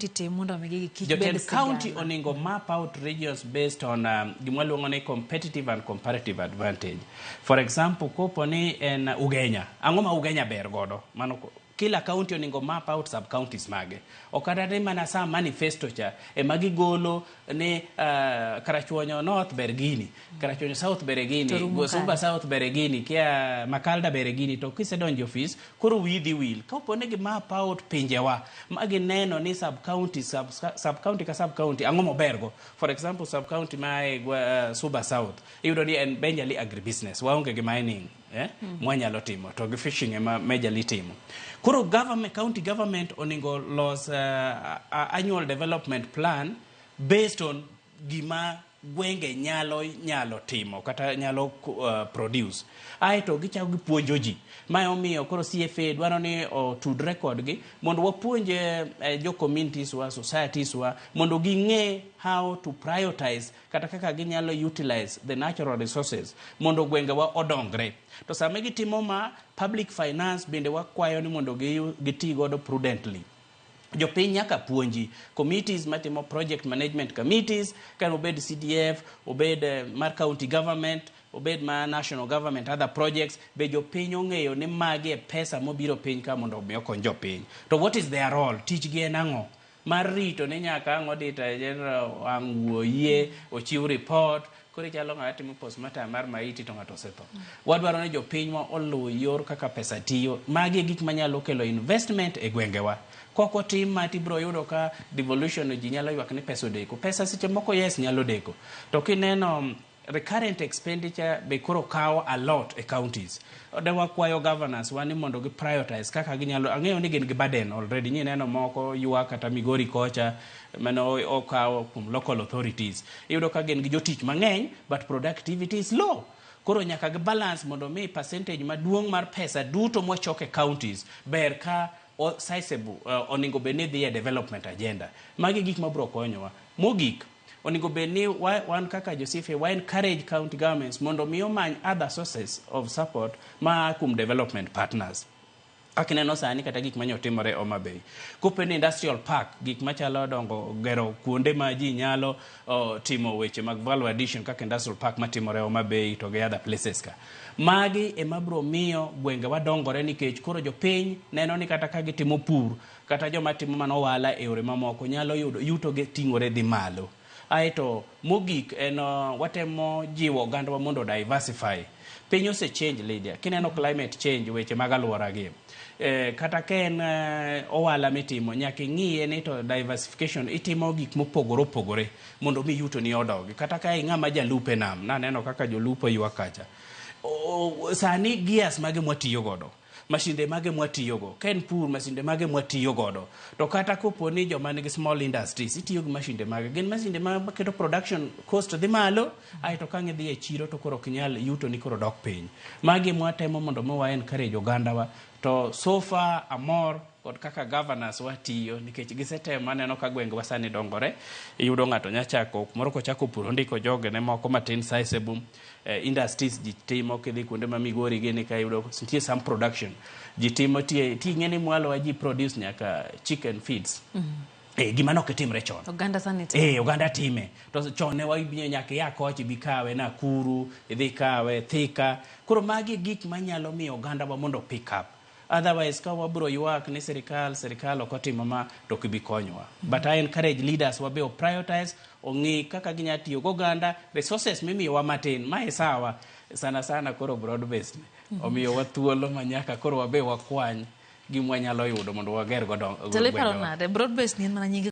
county tim mondo mi gigi kik bed Jotend county sigana? Onego map out regions based on gima waluongo ni competitive and comparative advantage. For example, kopo ni en Ugenya, ang'o ma Ugenya ber godo? Mano kila county onego map out sub counties mage. Ok kata ni mana sa manifesto cha ema gigolo ni Karachuonyo North ber gini, Karachuonyo South ber gini, To rumo Suba kae. South ber gini, kia Makalda ber gini, to kisedonjo e ofis koro wiyi dhi wil. Kapo ni gi map out pinjewa ma gineno ni sub county sub county ka sub county ang'o mobergo. For example, sub county ma e Suba South iyudo ni en majorly agribusiness, waonge gi mining mwanyalo timo to gi fishing ema majorly timo. Koro government, county government onego los annual development plan based on gima gwenge nyalo timo kata nyalo produce. Aeto gichako gipuonjo ji. Mae omiyo koro CFA dwaro ni otudre kodgi mondo wapuonj jo communities wa, societies wa, mondo ging'e how to prioritize kata kaka ginyalo utilize the natural resources mondo gwengewa odongre. To sama gitimo ma, public finance bende wakwayo ni mondo giti godo prudently. Jopiny nyaka puonji committees matimo project management committees, ka obed CDF, obed mar county government, obed ma national government, other projects be jopiny ong'eyo ni magi e pesa mobiro piny ka mondo omi okony jopiny. To what is their role? Tijgi en ang'o? Mar rito ni nyaka ang' auditor general ang' wuoyie ochiw report. Koro ichalo ng'ama timo postmortem mar maiti to ng'ato osetho. Wadwaro ni jopinywa oluw yor kaka pesa tiyo. Magi e gik manyalo kelo investment e gwengewa. Kok otim ma, tibiro yudo ka devolution ji nyalo ywak ni pesa odeko. Pesa seche moko, yes, nyalo deko. To kineno recurrent expenditure be koro kawo a lot e counties. De wakwayo governors wa ni mondo gi prioritize kaka ginyalo. Ang'eyo ni gin gi burden already. Nyineno moko ywak kata Migori kocha mane okawo kuom local authorities. Iyudo ka gin gi jotich mang'eny but productivity is low. Koro nyaka gi balance mondo mi percentage maduong' mar pesa duto mwachoko e counties ber ka sizable onego bed ni dhi e development agenda. Magi gik mabiro konyowa. Mogik, onego bed ni wan kaka jo CFA wa encourage county governments mondo mi omany other sources of support ma kuom development partners. Kaka ineno sani kata gik manyo timore Homa Bay. Kopo ni industrial park, gik machalo dongo gero kuonde ma ji nyalo timo weche mag value addition kaka industrial park matimore Homa Bay to gi other places ka. Magi ema biro miyo gwengewa dongore nikech koro jopiny neno ni kata ka gitimo pur kata joma timo mana ohala e yore mamoko nyalo yudo yuto gi ting'ore dhi malo. Aeto mogik en watemo jiwo ogandawa mondo diversify. Piny ose change, Lydia. Kineno climate change, weche mag alwora gi. Kata ka en ohala mitimo, nyaka ing'iye ni to diversification itimo gik mopogore opogore mondo mi yuto ni odogi. Kata ka ing'ama jalupo e nam, naneno kaka jolupo ywak kacha. Sani gears mage mwatiyo godo? Masinde mage mwatiyogo? Ka en pur, masinde mage mwatiyo godo? To kata kopo ni joma nigi small industries, itiyo gi masinde mage? Gin masinde ma keto production cost dhi malo, aeto ka ang' idhi e chiro to koro ok inyal yuto ni koro dok piny. Magi mwatemo mondo mi wa encourage ogandawa. To so far amor kod kaka governors wa tiyo nikech gisetemo. Aneno ka gwengewa sani dongore. Iyudo ng'ato nya chako kumoro, kochako pur ondiko jogene moko matin, sizable industries ji timo. Kidhi kuonde ma Migori gini ka iyudo nitie some production ji timo tie ting'e ni mwalo wa ji produce nyaka chicken feeds. Gima nok timre chon. Oganda sani timo. Oganda time. To chon ne wabiro nyaka ia kocha ibi kawe Nakuru, idhi kawe Thika. Koro magi e gik manyalo miyo oganda wa mondo pick up. Otherwise ka wabiro ywak ni sirikal ok otimo ma, to ok bi konyowa. But I encourage leaders wa be o prioritize, ong'i kaka ginya tiyo goganda, resources mimiyowa matin. Mae sawa, sana sana koro broad based. Omiyowa thuolo ma nyaka koro wabe wakwany gima wanyalo yudo mondo wager godo Telo iparo gwengewa. nade? Broad based ni en mana nying